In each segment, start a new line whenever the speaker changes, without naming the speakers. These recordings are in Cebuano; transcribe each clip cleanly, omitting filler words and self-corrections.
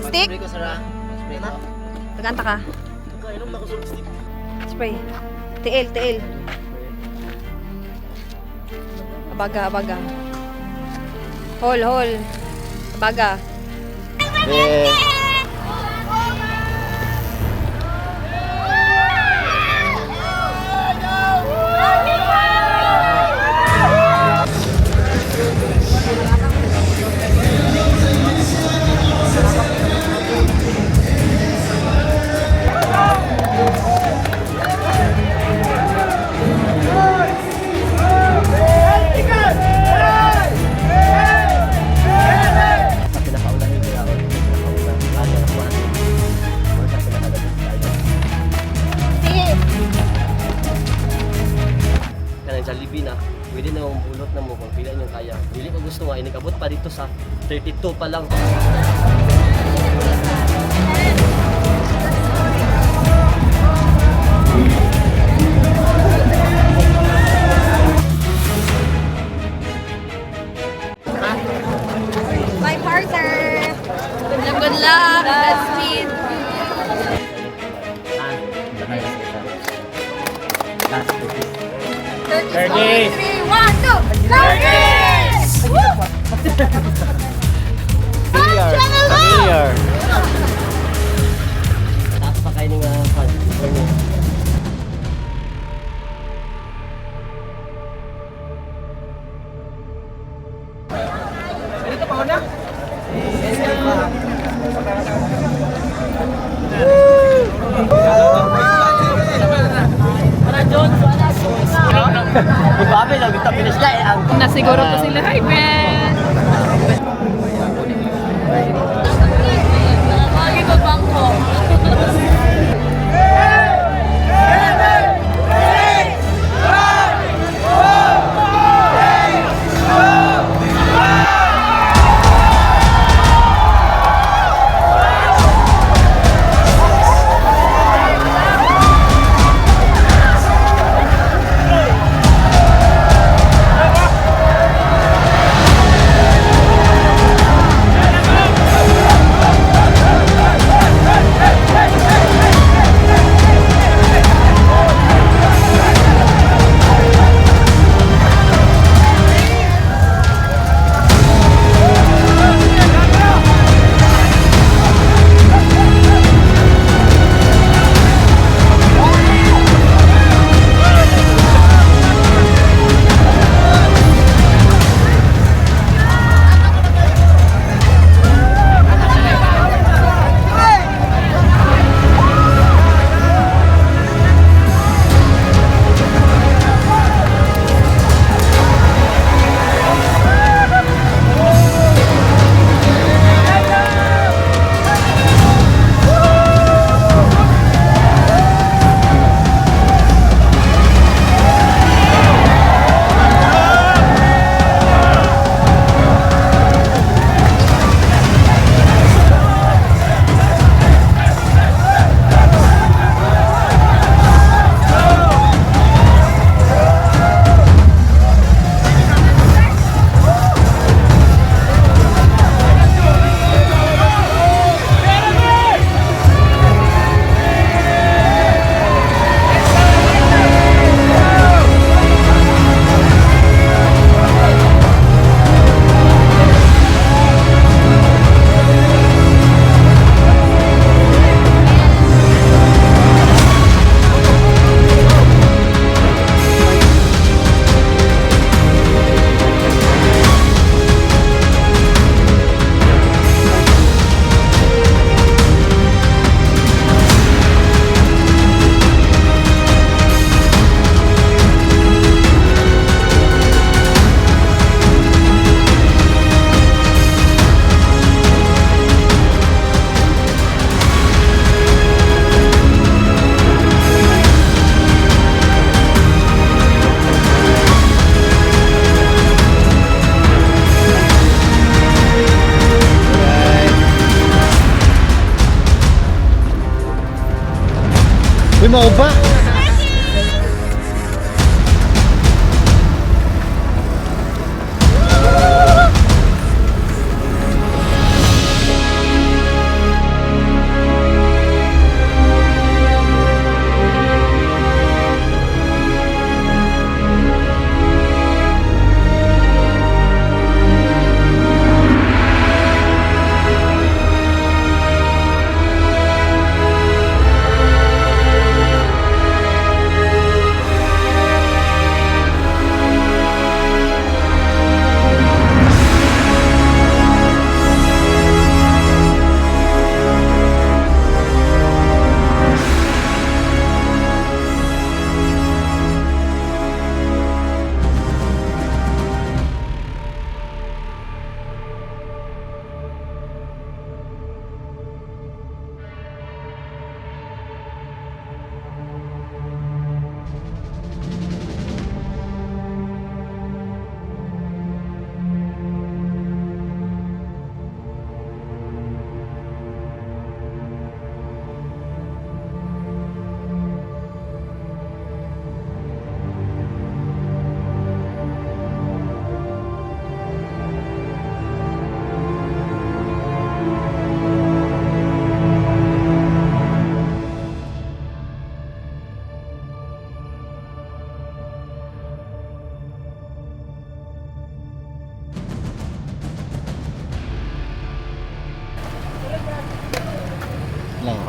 Stick?
Spray ko, Sarah. Spray ko.
Naganta ka.
Kainom na ko sa stick.
Spray. Tiil, tiil. Abaga, abaga. Hol, hol. Abaga.
Eh. Sa pinakaunahin nila ako. Pinakauna. Kaya na kuha natin. Or sa pinakadabit tayo.
Sige.
Kanang Jollibee na, pwede na mong bulot na mo kung pila inyong kaya. Dili ko gusto nga, inikabot pa dito sa 32 pa lang.
My partner. Good luck, good luck. Godspeed.
Ah, Last
30. 3, 1, 2. 30! Woo!
Familiar. Taas pa kayo ng fan. Grabe lang, ito finish na eh. Ang
Na siguro to sila. Hi, Ben! Lagi ko bangko.
Uy, mauba!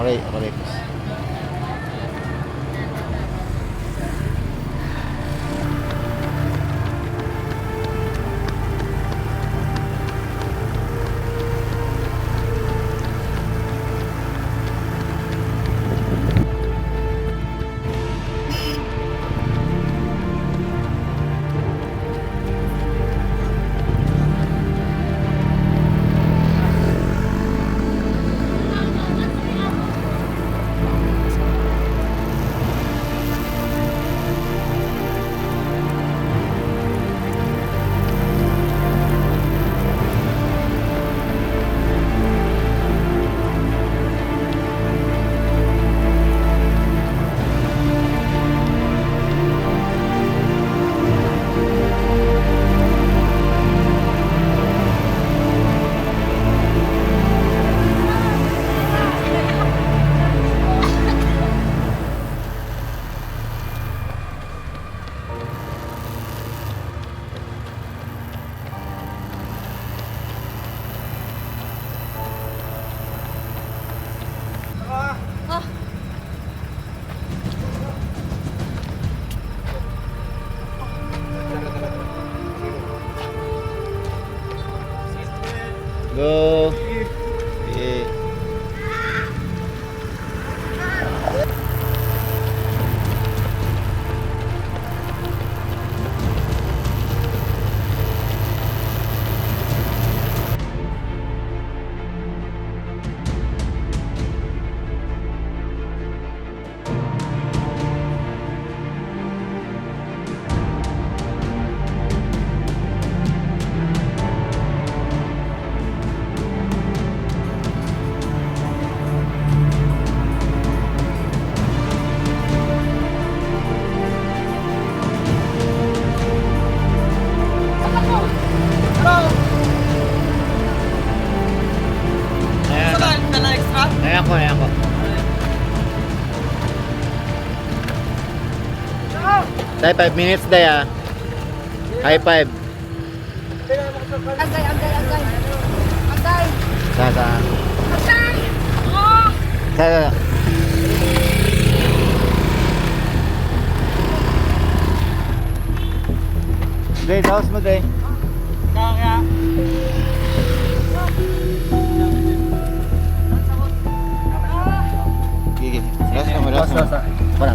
Ako rin, boss.
Ah.
Go. Eh. Ayan ako, ayan ako. Day, 5 minutes, day ah. High five.
Agay, agay, agay. Agay.
Sa, sa.
Agay! Ah!
Sa, sa, sa. Day, taos mo, day. Gigi. Relax mo, relax mo. Wala.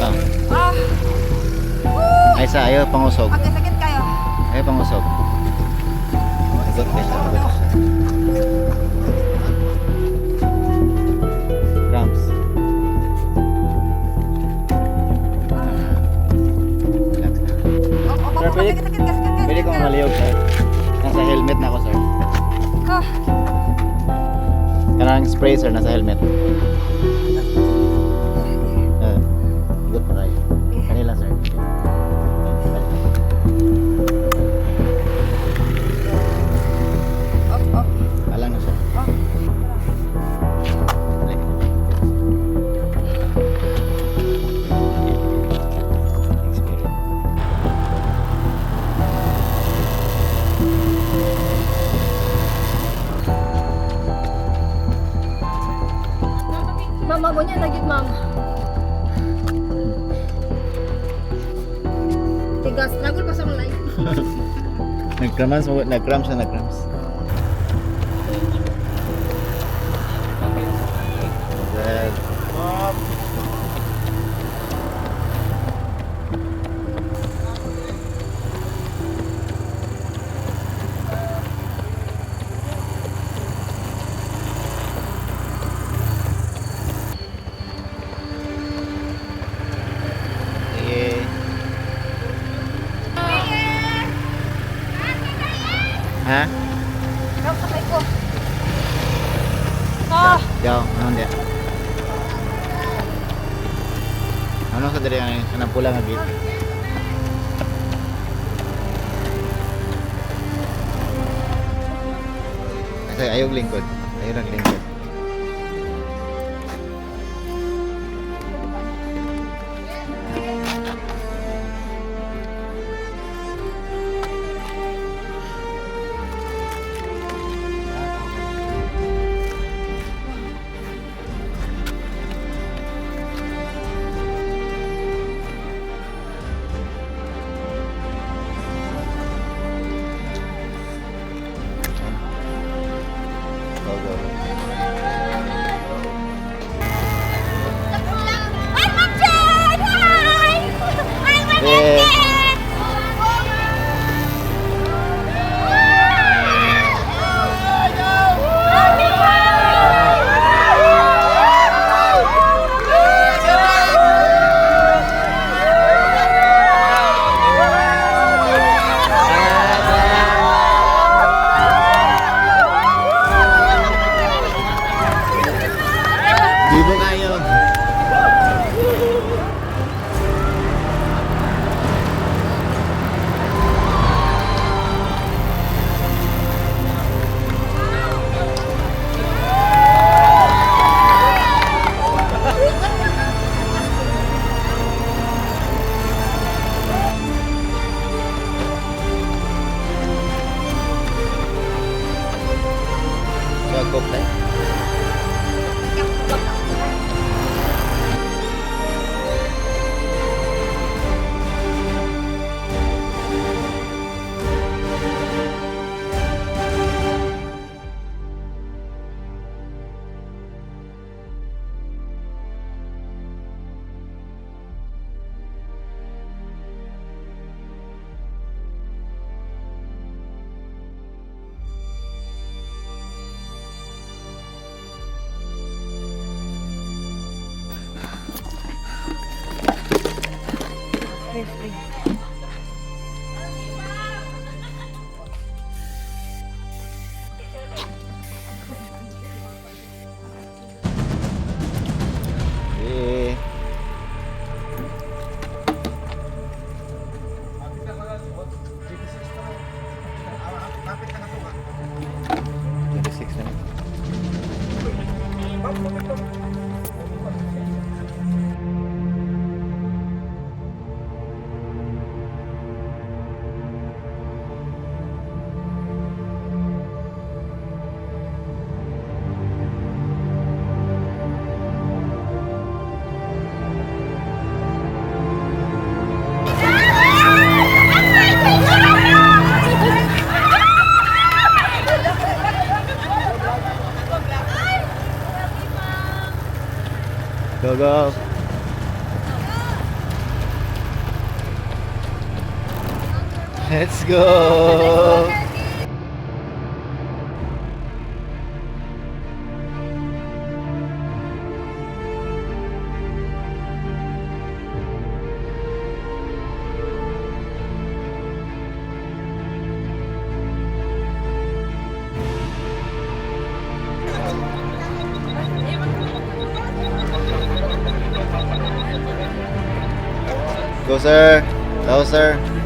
Ah.
Ah!
Ay, sa, ayaw pangusog.
Agay, sakit kayo.
Ayaw pangusog. Sagot ka siya, sagot siya. Cramps. Relax na.
Oh, oh,
Sir,
oh,
pwede-
sakit, sakit, sakit, sakit.
Pwede kong maliyog, sir. Nasa helmet na ako, sir.
Ah.
Kanang spray, sir, nasa helmet. Eh, good pa kayo. Kanila, sir.
Oh, oh.
Alam na, sir.
Oh.
Balik. Experience.
Mama mo niya, nagit, ma'am. Tiga, struggle pa sa akong life.
Nag-cramps, nag-cramps na nag-cramps. Well, eh. Ha?
Ikaw, sakay ko. Ah!
Yaw, ano dia? Ano sa diri ang kanang pula nga gate? Kasi ayaw lingkod. Ayaw lang lingkod. Go, go. Let's go. Go, sir. Go, sir.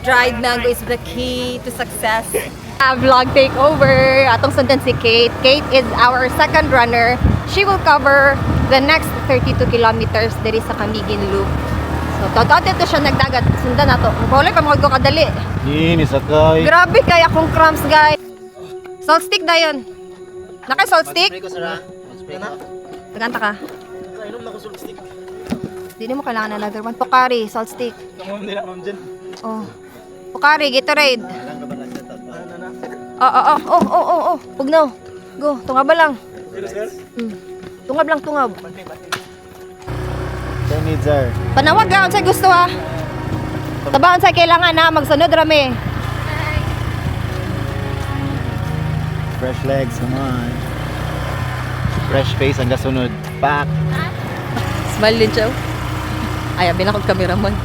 Dried mango is the key to success. Vlog takeover. Atong sundan si Kate. Kate is our second runner. She will cover the next 32 kilometers diri sa Camiguin Loop. So, totoo dito siya nagdagat. Sundan nato. Wala pa mga ko kadali.
Ni, nisakay.
Grabe kay akong cramps, guys. Salt stick dayon. Naka salt stick?
ko, sir, ah. Mag-spray ko.
Taganta ka.
Inom na ko salt stick.
Di mo kailangan another one. Pocari, salt stick.
Ma'am nila, ma'am Jen.
Oh. Pocari, Gatorade. Oh, oh, oh, oh, oh, oh, oh. Pugnaw. Go, tungab lang. Tungab lang, tungab.
Ten needs, sir.
Panawag lang unsay gusto ha. Taba unsay kailangan ha, magsunod rami.
Fresh legs, come on. Fresh face ang kasunod. Pak!
Smile din siya. Ay, abi na kong cameraman.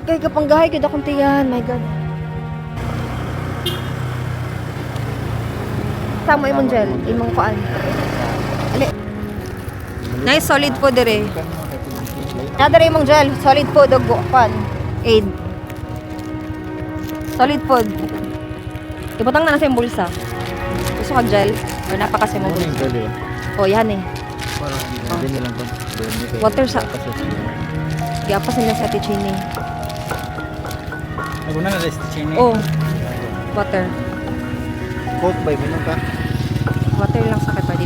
Kay kapanggahay gid akong tiyan, my God. Sama imong gel, imong kuan. Ali. Nice solid po dire. Nadara imong gel, solid food og kuan. Aid. Solid food. Ibutang na na sa imong bulsa. Gusto ka gel or napaka sa imong bulsa. Oh, yan eh. Water sa- Giapas nila sa Ate Chini.
Naguna na sa Chini.
Oh. Water.
Coke ba? Minum ka?
Water lang sa kay pwede.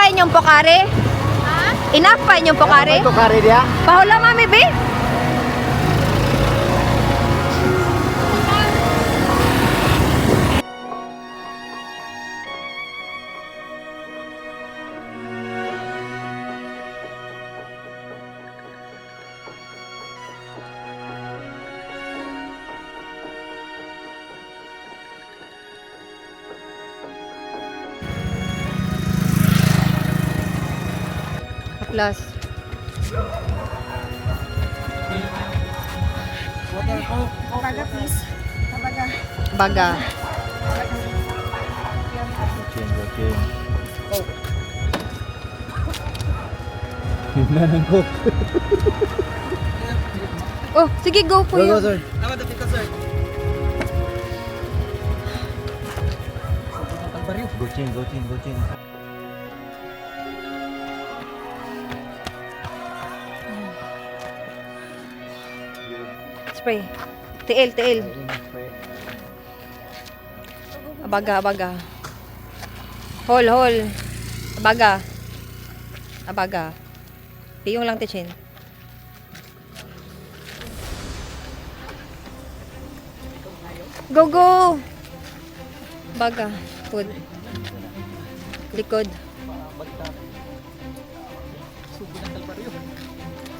pa inyong Pocari? Enough pa inyong Pocari?
Ito kare diya.
Pahula, mami, be. Plus.
Baga, please. Baga.
Baga.
Okay, okay. Himna ng coke.
Oh, sige, go po
Go, go,
yun.
sir. Go, Chin, go, Chin, go, Chin.
Spray. Tiil, tiil. Abaga, abaga. Hol, hol. Abaga. Abaga. Piyong lang, Tichin. Go, go! Baga. Food. Likod.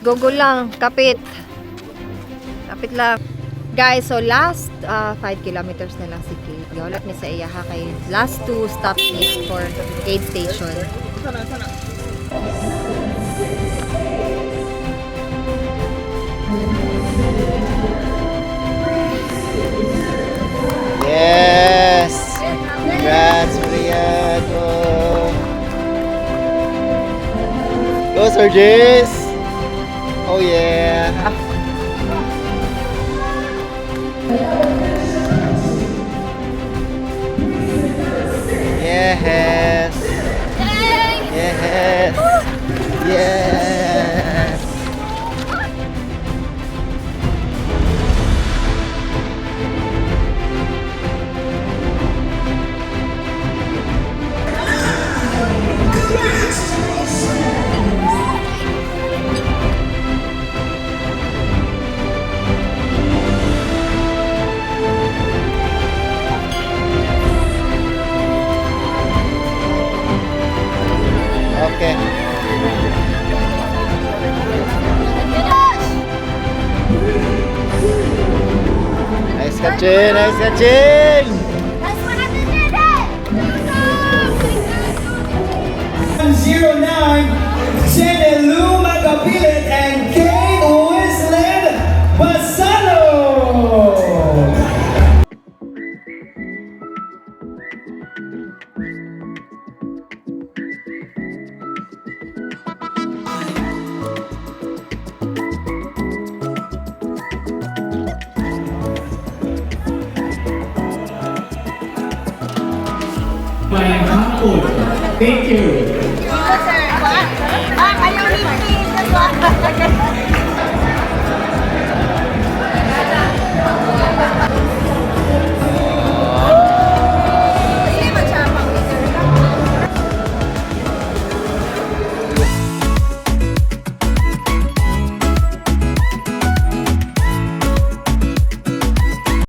Go, go lang. Kapit. Kapit lang. Guys, so last 5 kilometers na lang si Kate. Gaulat mi sa iya ha kay last two stops is for aid station.
Yes! Congrats, Maria! Go! Go, Sir Jace! Oh, yeah! Yes! Yes! Yes! Okay. Nice catching! Nice catching!
09, Jenelu Magapilit and Kate Winslet Basano.
May hapon. Thank you.